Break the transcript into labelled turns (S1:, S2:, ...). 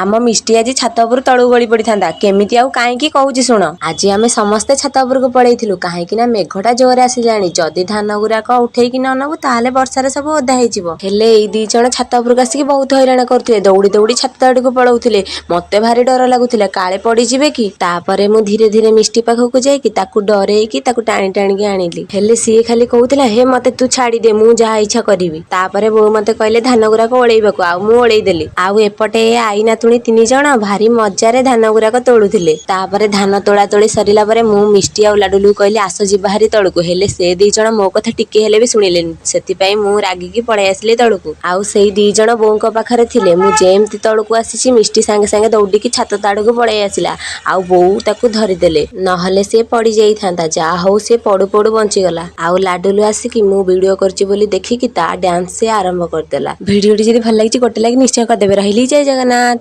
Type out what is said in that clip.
S1: ଆମ ମିଷ୍ଟି ଆଜି ଛାତ ଉପରୁ ତଳକୁ ଗଳି ପଡ଼ିଥାନ୍ତା। କେମିତି ଆଉ କାହିଁକି କହୁଛି ଶୁଣ। ଆଜି ଆମେ ସମସ୍ତେ ଛାତ ଉପରକୁ ପଳେଇଥିଲୁ, କାହିଁକି ନା ମେଘଟା ଜୋରେ ଆସିଲାଣି। ଯଦି ଧାନ ଗୁରାକ ଉଠେଇକି ନ ନବୁ, ତାହେଲେ ବର୍ଷାରେ ସବୁ ଓଦା ହେଇଯିବ। ହେଲେ ଏଇ ଦି ଜଣ ଛାତ ଉପରକୁ ଆସିକି ବହୁତ ହଇରାଣ କରୁଥିଲେ, ଦୌଡ଼ି ଦୌଡ଼ି ଛାତ ଆଡ଼କୁ ପଳଉଥିଲେ। ମତେ ଭାରି ଡର ଲାଗୁଥିଲା, କାଳେ ପଡ଼ିଯିବେ କି। ତାପରେ ମୁଁ ଧୀରେ ଧୀରେ ମିଷ୍ଟି ପାଖକୁ ଯାଇକି ତାକୁ ଡରେଇକି ତାକୁ ଟାଣି ଟାଣିକି ଆଣିଲି। ହେଲେ ସିଏ ଖାଲି କହୁଥିଲା, "ହେ, ମତେ ତୁ ଛାଡ଼ିଦେ, ମୁଁ ଯାହା ଇଚ୍ଛା କରିବି।" ତାପରେ ବୋଉ ମତେ କହିଲେ ଧାନ ଗୁରାକ ଓଳେଇବାକୁ, ଆଉ ମୁଁ ଓଳେଇ ଦେଲି। ଆଉ ଏପଟେ ଏ ଆଈ ନାତୁଣୀ ତିନି ଜଣ ଭାରି ମଜାରେ ଧାନ ଗୁରାକ ତୋଳୁଥିଲେ। ତାପରେ ଧାନ ତୋଳା ତୋଳି ସରିଲା ପରେ ମୁଁ ମିଷ୍ଟି ଆଉ ଲାଡୁଲୁ କହିଲି, "ଆସ ଯିବା ହାରି ତଳକୁ।" ହେଲେ ସେ ଦି ଜଣ ମୋ କଥା ଟିକେ ହେଲେ ବି ଶୁଣିଲେନି। ସେଥିପାଇଁ ମୁଁ ରାଗିକି ପଳେଇ ଆସିଲି ତଳକୁ। ଆଉ ସେଇ ଦି ଜଣ ବୋଉଙ୍କ ପାଖରେ ଥିଲେ। ମୁଁ ଯେମିତି ତଳକୁ ଆସିଛି, ମିଷ୍ଟି ସାଙ୍ଗେ ସାଙ୍ଗେ ଦୌଡ଼ିକି ଛାତ ଆଡ଼କୁ ପଳେଇ ଆସିଲା ଆଉ ବୋଉ ତାକୁ ଧରିଦେଲେ, ନହେଲେ ସିଏ ପଡ଼ି ଯାଇଥାନ୍ତା। ଯାହା ହଉ, ସିଏ ପଡୁ ପଡୁ ବଞ୍ଚିଗଲା। ଆଉ ଲାଡୁଲୁ ଆସିକି ମୁଁ ଭିଡ଼ିଓ କରୁଛି ବୋଲି ଦେଖିକି ତା ଡ୍ୟାନ୍ସ ସେ ଆରମ୍ଭ କରିଦେଲା। ଭିଡ଼ିଓଟି ଯଦି ଭଲ ଲାଗିଛି, ଗୋଟେ ଲାଇକ୍ ନିଶ୍ଚୟ କରିଦେବେ। ରହିଲି, ଜୟ ଜଗନ୍ନାଥ।